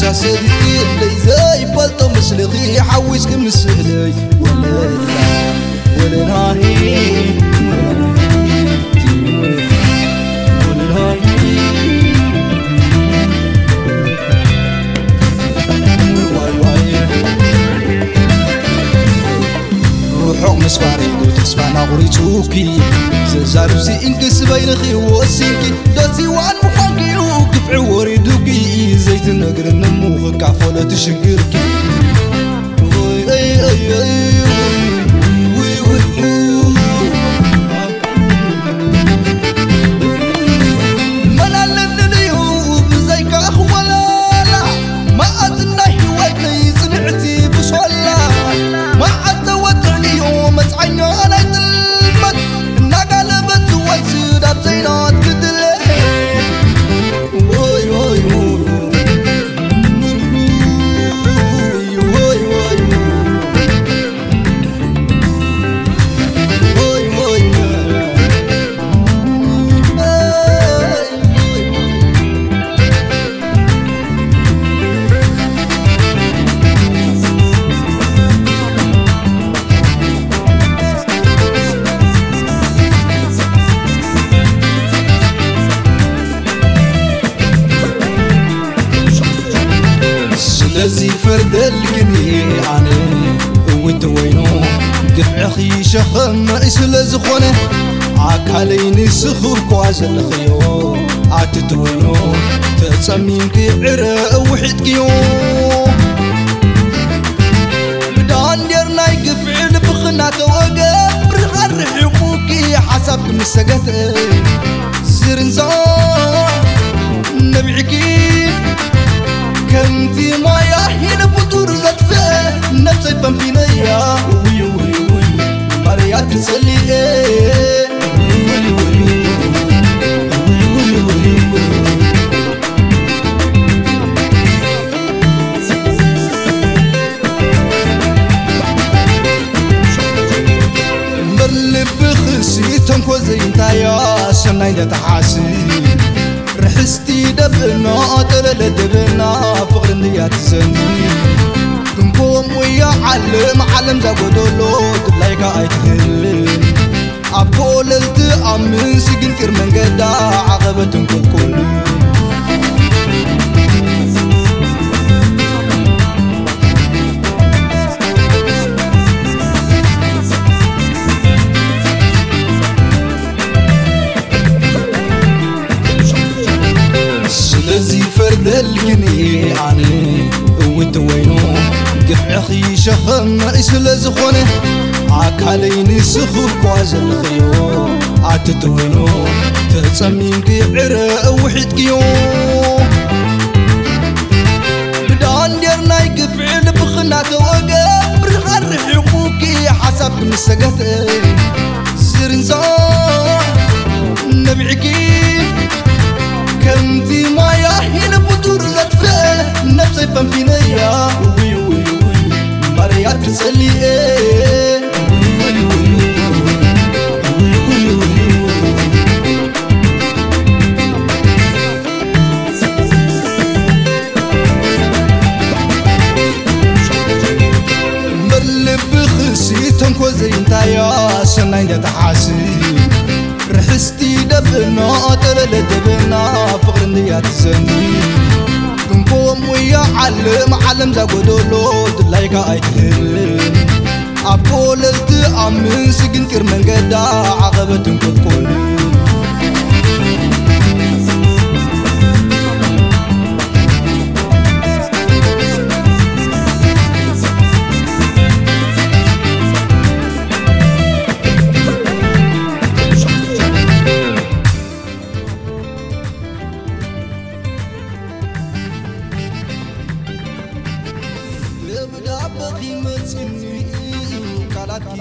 ሳሰድቲ ለይ ዘይፈልጦ ምስልኺ ሓዊስኪ ምስለይ ወለላ ወለናሂ ወለናሂ ዋይ ዋይ ርሑቕ ምስ ፋሪጉ ተስፋና ቁሪጹኪ ዘዛርብ ስኢንኪ ስበይንኺ ወሲንኪ ደሲዋን ምዃንኪ እዩ ግፍዒ ወሪዱኪ ዘይትነግርኒ እሞ ክካፈሎ ትሽግርኪ መላለኒ ድዩ ብዘይካ ክወለላ መኣዝን ናይ ህይወተይ ጽንዕቲ ብሶላ መዓት ተወጥዕንዮ መጽዓኛ ናይ ጥልመት እናጋለበት ዝወስድ ኣብ ዘይናት ክድለ ወይ ወይ ስለዚ ፈርደልክኒ ኣነ እውንቲ ወይኖ ግፍዕኺ ሸኸመይ ስለ ዝኾነ ኣካለይ ንስኺ እኳ ዘለኽዮ ኣትቲ ወይኖ ተጸሚምኪ ዕረ ውሒጥክዮ ብዳንዴር ናይ ግፍዒ ልብኺ እናተወገ ብርሃን ርሒቑኪ ሓሳብኪ ምስ ሰገተ ዝርንዛ ነቢዕኪ ከምቲ ማያ ሂለ ፍጡር ዘጥፍአ ነብሰይ ፈንፊነያ ውይ ውይ ውይ ማርያ ትጸልየ ውይ ውይ ውይ ውይ ውይ እምበር ልብኽሲ ተንኮል ዘይንታያ ሰናይ ነተሓሲ ርሕስቲ ደብና ጠለለ ደብና ፍቕሪ እንድያ ትዘኒ ክንኮም ወያ ዓለም ዓለም ዛጎደሎ ድላይካ ኣይትህብን ኣብ ኮለል ትኣምን ስግንጢር መንገዳ ዓቐበት እንቁልቁል ስለዚ ፈርደልክኒ ኣነ እውንቲ ወይኖ ግፍዕኺ ሸኸመይ ስለ ዝኾነ ኣካለይ ንስኺ እኳ ዘለኽዮ ኣትቲ ወይኖ ተጸሚምኪ ዕረ ውሒጥክዮ ብዳንዴር ናይ ግፍዒ ልብኺ እናተወገ ብርሃን ርሒቑኪ ሓሳብኪ ምስ ሰገተ ዝርንዛ ነቢዕኪ ከምቲ ማያ ሂለ ፍጡር ዘጥፍአ ነብሰይ ፈንፊነያ ውይ ውይ ውይ ማርያ ትጸልየ ውይ ውይ ውይ ውይ ውይ እምበር ልብኽሲ ተንኮል ዘይንታያ ሰናይ እንዳተሓሲ ርሕስቲ ደብና ጠለለ ደብና ፍቕሪ እንድያ ትዘኒ ክንኮም ውያ ዓለም ዓለም ዛጎደሎ ድላይካ ኣይትህብን ኣብ ኮለል ትኣምን ስግንጢር መንገዳ ዓቐበትን ቁልቁል ደብዳበኺ መጺኒ ቃላትኪ